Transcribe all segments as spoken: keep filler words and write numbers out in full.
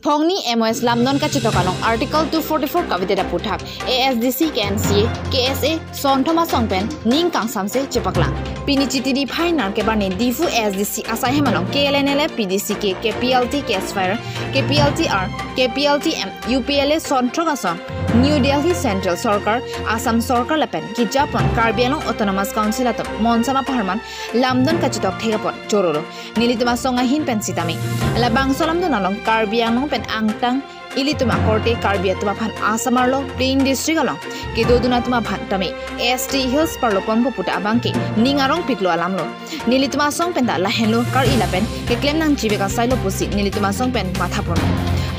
Phongni M O S lamdon kachetok along Article two forty-four kavedet aputhak A S D C, K N C A, K S A sonthom asong pen ning kangsamse chepaklang. Pini Chiti niphai nerkep arni Diphu A S D C asaihem along K L N L F, P D C K, K P L T, Cash Fire, K P L T R, K P L T M, U P L A sonthrok asong, New Delhi Central Sorkar, Assam Sorkar lapen kejapon Karbi Anglong Autonomous Council atum monsam apharman lamdon kachetok thek apot chorolo. Nelitum asong ahin pen sitame labangso lamdon along Karbi Anglong pen angtang ilitum akorte Karbi atum aphan Assam arlo Plain District along kedodun atum aphan tame S T Hills parlo ponpo puta abangke ning arongpiklo alamlo. Nelitum asong pen ta lahenlo kar-i lapen keklem nangchivek asailo pusi nelitum asong pen mathapon.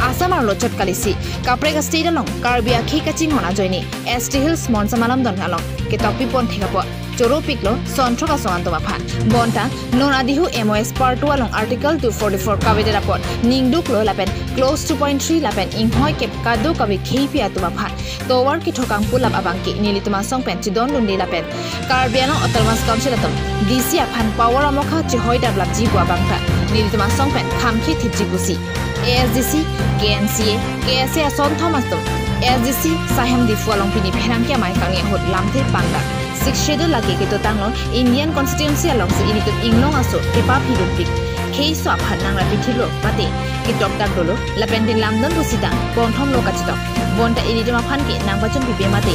Assam arlo chot kalisi kaprek a-state along Karbi akhei kachinghon ajoine S T Hills monsam alamdon along ketokpipon thek apot choropiklo sonthrok asong atum aphan. Bonta non adihu M O S Part two along Article two forty-four kavedet apot ningduklo lapen Clause two point three lapen inghoi kep kadokave kheipi atum aphan tovar kethok kangpulap abangke nelitum asong pen chedondunde lapen Karbi Anglong Autonomous Council atum D C aphan power amokha chehoidaplapji pu abang ta nelitum asong pen khamkhi thipji pusi A S D C, K N C A, K S A asonthom atum A S D C saihem Diphu along pini pherangke amei kangni ahut lamthe pangdak. Sixth Schedule lake kedotanglo Indian Constitution alongsi ilitum inglong aso kepaphidunpik kheiso aphan nangrapithilo mate ketokdak dolo lapen din lamdon pusita ponthomlo kachetok. Bonta ilitum aphan ke nangpachun pipe mate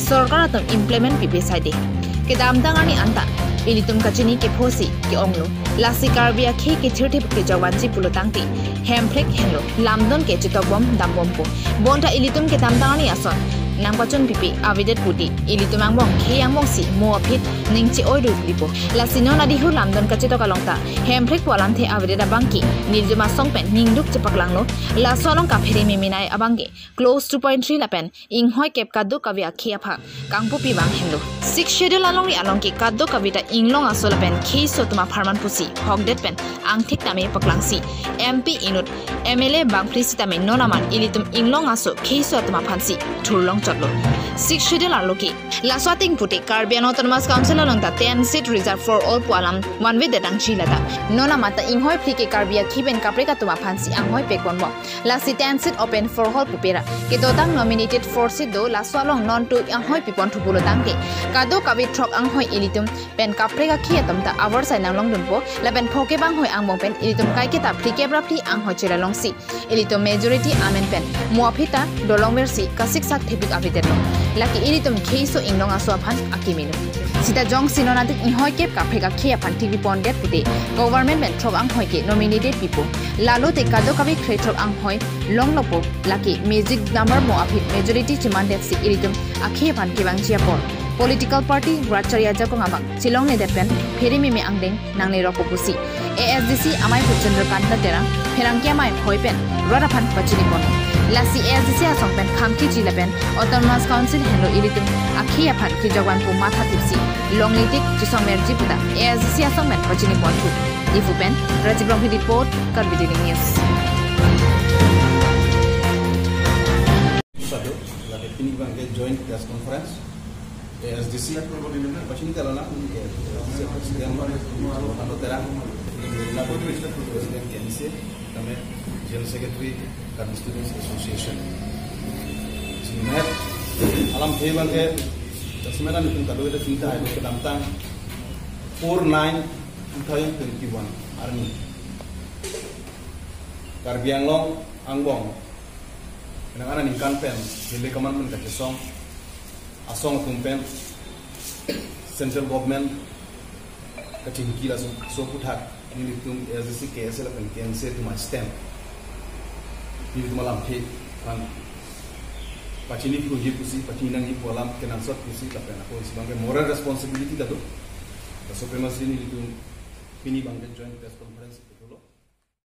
sorkar atum implement pipe saide. Kedamtang arni anta ilitum kachini kephosi ke-onglo. Lasi Karbi akhei kethirthip kejokvanji pulo tangte Hemprek henlo lamdon ke chetokbom dambompo. Bonta ilitum kedamtang arni ason nangpachun pipe avedet pute ilitum angbong khei angbongsi mo aphi ning che-oidunlipo. Lasi non adihu lamdon kachetok along ta Hemprek pu alamthe avedet abangke nelitum asong pen ningduk chepaklanglo. Laso along kaphere meminai abangke Clause two point three lapen inghoi kep kadokave akhei aphan kangpupi abang henlo. Sixth Schedule alongri along ke kadokave ta inglong aso lapen kheiso atum apharman pusi hokdet pen angthek tame paklangsi M P inut M L A bangphli sitame non aman ilitum inglong aso kheiso atum aphansi thurlong chotlo. Sixth Schedule arlo ke laso ateng pute Karbi Anglong Autonomous Council along ta ten seat reserve for all pu alam vanvedet angchilata non amat ta inghoi phli ke Karbi akhei pen kaprek atum aphansi anghoi pekponbom. Lasi ten seat open for all pupera. Kedotang nominated four seat do, laso along non tu anghoi piponthu pulo tangte kadokave throk anghoi ilitum pen kaprek akhei atum ta avarsai nanglongdunpo lapen phokep anghoi angbong pen ilitum kaiketa phlikep ra phli anghoi chera longsi ilitum majority amen pen mo aphi ta dolongversi kasiksak thepik avedetlo. Lake ilitum kheiso inglong aso aphan akimilo. Sita jongsi non adik inghoi kep kaprek akhei aphan thikpipondet pute government pen throk anghoi ke nominated pipo. Lalote kadokave kre throk anghoi longlopo, lake magic number mo aphi majority chemandetsi ilitum akhei aphan kevangji apor political party rat chari ajakong abang chelongledet pen phere meme angdeng nanglerokpo pusi A S D C amei pu Chandrakanta Terang pherangke amei hoi pen rat aphan pachinipon. Lasi A S D C asong pen khamkiji lapen Autonomous Council henlo ilitum akhei aphan kejokvan pu mathathipsi longle tik chesongmerji puta A S D C asong pen pachiniponthu. Diphu pen Rajiv Rongphar report, Karbi Daily News. Sadu, lake pini abangke joint press conference, A S D C, pachini kalana, President, Chandrakanta Terang, President K N C A, kami General Secretary, Karbi Students Association. Sini, alamthe abangke, semenan itum kado kita cinta, kedamtang four nine two thousand twenty-one arni Karbi Anglong angbong, nang aningkan pen, Delhi kaman pen kachesong, asong atum pen, central government kachingki laso, so aputhak nelitum A S D C, K S A lapen K N C A atum a-stand, nelitum alamthe aphan pachini puji pusi, pachini nangji pu alam kenangsot pusi lapen ako isi abangke moral responsibility ta do. Laso apensi nelitum pini abangke joint press conference